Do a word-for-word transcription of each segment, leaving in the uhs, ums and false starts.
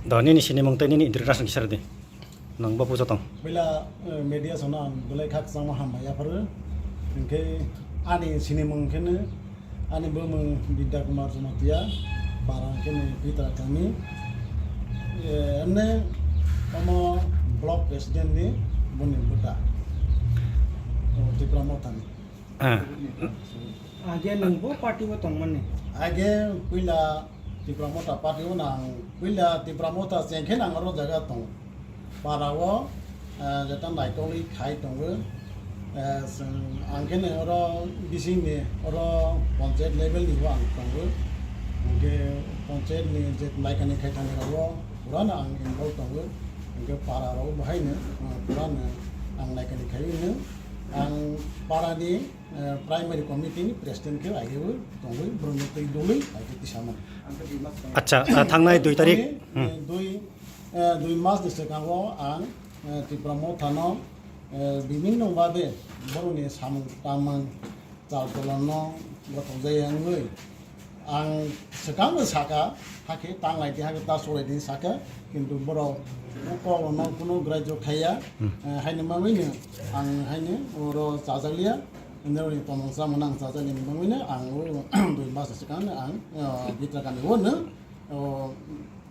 Do nini sinimung tei nini introduction kisa rwdi. Nwng bo pujo tong. Puila, eh, media sono ang belai khakchangma hambai yapharo. Hinkhe ani sinimung kheno, ani bumung Bidya Kumar Jamatia, para kheno Pitra kami. Eh, emne omo block president ni boni bwta. O Tipra Motha ni. Ah. Age nwng bo party o tongmani? Age puila Tipra Motha party o nang, puila Tipra Motha chengkhe nang oro jaga tong. Para o, ah, jeta naitoli khai tongo. Ah, chwng ang khe nang oro bising ni oro panchayat level ni bo ang tongo. Hingke panchayat ni je naikani khai thani rok o pura no ang involve tongo. Hingke para rok o bahai no, ah, pura no ang naikani khai no. Ang para ni, eh, primary committee ni president khe age o tongwi, borokno twi dului age tisa mani. Acha, ah, thangnai dui tarik. Hmm. Eh, dui, eh, dui mas ni swkango ang, eh, Tipra Motha no, eh, bibinno babe borokni samung tamung chal cholon no gothok jaya wngwi Ang swkangno saka, hakhe tanglai di, hakhe ta solai di saka, kintu borok o kok rokno kunu graijo khaiya. Hmm. Eh, haini bagwino ang haini oro chajakliya, norokni tongmung chamung ang chajakliya ni bagwino ang o dui mas swkangno ang, eh, Bitra kami o no, o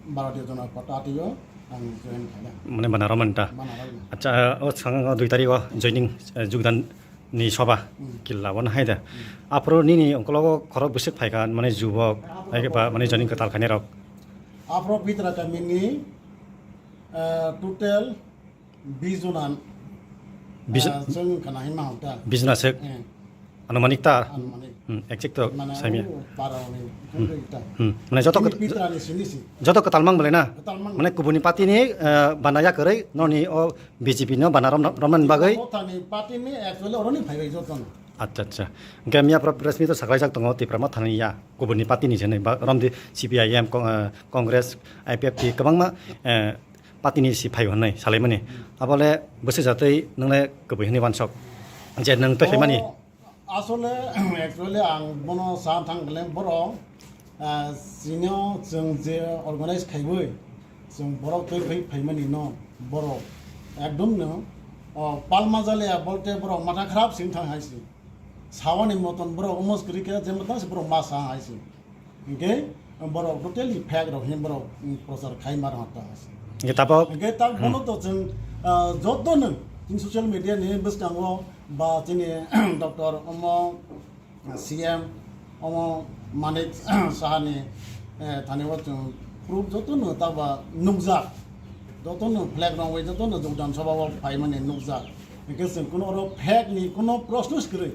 Bharatiya Janata Party o ang join khaina. Mane bana romani ta? Bana romani. Acha, o swkang o dui tarik o joining, eh, jogdan ni soba Hmm. killa wano hai da. Hmm. Aphuru nini ongkologo khorok bwswk phaikha, mane jubok, Aphuru hai ba mane joining kwtal khainai rok. Aphuru Bitra kamini, eh, total bis jona, Bis-, eh, chwng kana hima hota. Bis jona swk? Eh. Anumanik ta? Anumanik. Hmm, exact to Mane saimya. O para ni Hmm. hwnkhe ta. Hmm. Mane joto Ini kwt-, Bitra ni sini si. joto kwtal mang belai na? Kwtal mang. Mane kubuni party ni, eh, bana ya kwrwi noni o B J P no bana rom-, romnani bagwi? Mothani party ni actually oroni phaibai jotono. Acha, acha. Hingke miya pro-, press meet o saklaijak tongo Tipra Mothani ya, kubuni party ni jenai ba, romdi C P I M, Con-, eh, Congress, I P F T, kwbangma, eh, party ni si phaio hinwi salaimani. Abole bwswk jatwi nwngle kubui hinwi wansok je nwng twi phaimani? O, Asole, actually, ang bono sa thang kle borok, ah, chini o chwng je organize khaiwi, chwng borok twi phai phaimani no, borok ekdom no, o, palma jaliya bolte borok matha kharap sing thang hai si. Sawani moton borok umos kwrwi khe, je moton se borok ma sa hai si. Hingke borok totally fake rok hin borok, mm, prochar khai mar hota. Hingke tabok Hingke tak Hmm. bono to chwng, ah, joto no chwng social media ni bwskango ba chini doctor omo C M omo Manik Saha ni, eh, thani o chwng proof joto no taba nukjak. Joto no flag rong bai joto no jogdan sabha o phai mani nukjak. Hingke chwng kuno oro fake ni kuno proshno se kwrwi.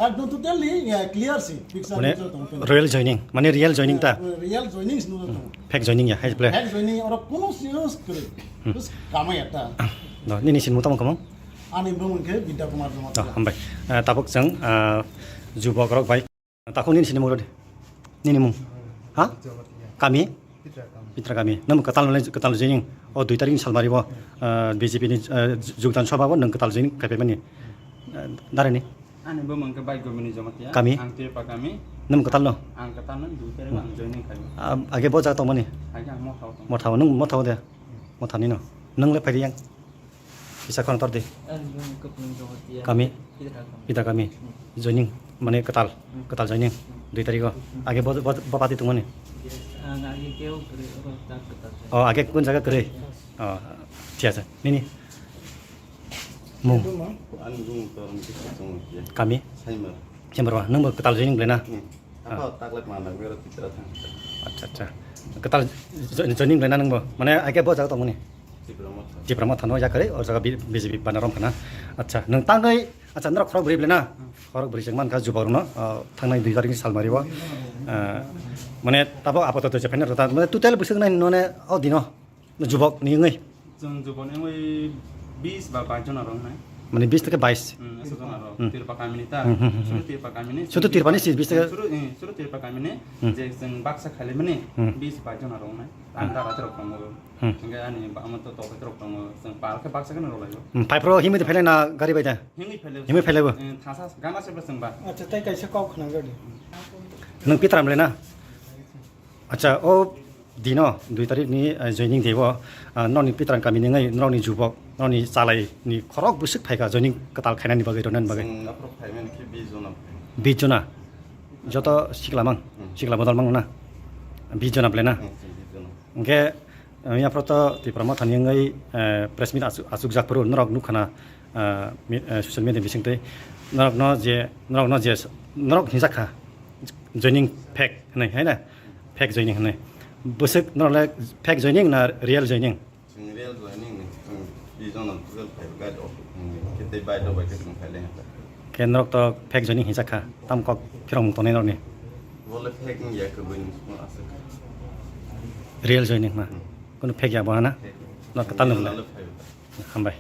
Ekdom totally, eh, clear si, picture Mane picture tong tong. Real joining, mane real joining ta? Eh, real joining si nukjak tong. Fake joining ya, hai ple. Fake joining oro kuno serious kwrwi. Hmm. Bus kamai ya ta. No, nini sinimung tamo kamang? Ani bumung khe Bidya Kumar Jamatia. Oh, hambai. Eh, tabuk chwng, eh, jubok rok bai. Takhuk nini sinimung rodi. Nini mung? Ha? Kami? Pitra kami. Pitra kami. Nwng kwtal nwnglai, kwtal joining. O dui tarik ni salmari bo, ah, B J P ni, ah, jogdan sabha bo nwng kwtal joining kaipai mani. Ah, dare ni? Ani bumung khe Baigo Mini Jamatia. Kami? Ang Tripa kami. Nwng kwtal no? Ang kwtal no, dui tarik ang joining kaibai. Ah, age bo jaga tongmani? Age ang Mothao tong. Mothao, nwng Mothao de? Mothani no. Nwng le phaidi yang? Kisa khon tor di. Ang bumung khe Pung Jamatia. Kami? Pitra kami. Pitra kami. Hmm. Joining, mane kwtal, Hmm. kwtal joining, Hmm. dui tarikh o. Hmm. Age bo, bo, bo party tongmani? Yes, ang age kebo kwrwi, oro tak kwtal joining. Oh, age kun jaga kwrwi? Yes. Oh, thik ase. Nini? Mung? Ani bumung to ang kisa tong ya. Kami? Saimar. Saimar ba, nwng bo kwtal joining belai na? Hmm. Ah. Apa taklek mana, bero Pitra thang. Acha, acha. Kwtal jo-, joining belai na nwng bo? Mane age bo jaga tongmani? Tipra Motha. Tipra Motha no yakarwi, o jaga B-, B J P bana rom khana. Acha, nwng tangwi, acha, norok khorok bwrwi belai na? Hmm. Khorok bwrwi chwng mankha jubok rokno, ah, thangnai dui tarik ni salmari o. Ah, mane tabok apatot je phaina rwta, mane total bwswk nai none o dino jubok ni wngwi. Chwng jubok ni wngwi bis ba bais jona rok nai. Mane bis theke bais. Hmm, eso jona rok. Hmm. Tirpa kamini ta. Hmm, hmm, hmm, hmm. Suru Tirpa kamini. Suru Tirpa ni si bis theke. Suru, eh, suru Tirpa kamini. Hmm. Je chwng baksa khali mani Hmm. bis bais jona rok nai. Ang Hmm. dara rok tongo. Hmm. Hingke ani ba-, amo to tokhe rok tongo, chwng pal khe baksa kheno rwlaio. Hmm, pai pro himwi de phailai na gari bai da? Himwi phailai. Himwi phailai bo? Eh, thasa gana se ba chwng ba. Acha, tai kaisa kok khna gadi. Nwng Pitra mle na? Acha, o Dino dui tarikh ni, eh, joining day o, ah, nokni Pitrang kami ni wngwi nokni jubok, nokni chalai ni khorok bwswk phaikha joining kwtal khainani bagwi, rwnani bagwi. Chwng aphuru phaimani khe bish jona phai. Bish jona? Joto sikla mang, Hmm. sikla bodol mang na? Bish jona belai na? Hmm, bish jona. Hwnkhe, eh, yaphro to Tipra Motha ni wngwi, eh, press meet achu-, achukjak phuru norok nukha na, eh, mi-, eh, social media bisingtwi. Norokno je, norokno je, norok hinjak kha joining fake hwnwi, hai na? Fake joining hwnwi. Bwswk norok le fake joining na real joining? Chwng real joining ni, chwng bish jona total phai guide of, hmm, khe tei bai rok bai khe chwng phai le. Khe norok to fake joining hinjak kha, tam kok phirok mung tongnai norokni. Bo le fake wng ya, kwbui ni simo aswk. Real joining ma? Hmm. Kunu fake ya bo hana? Fake. Norok kwtal nung le. Real le phai. Hambai.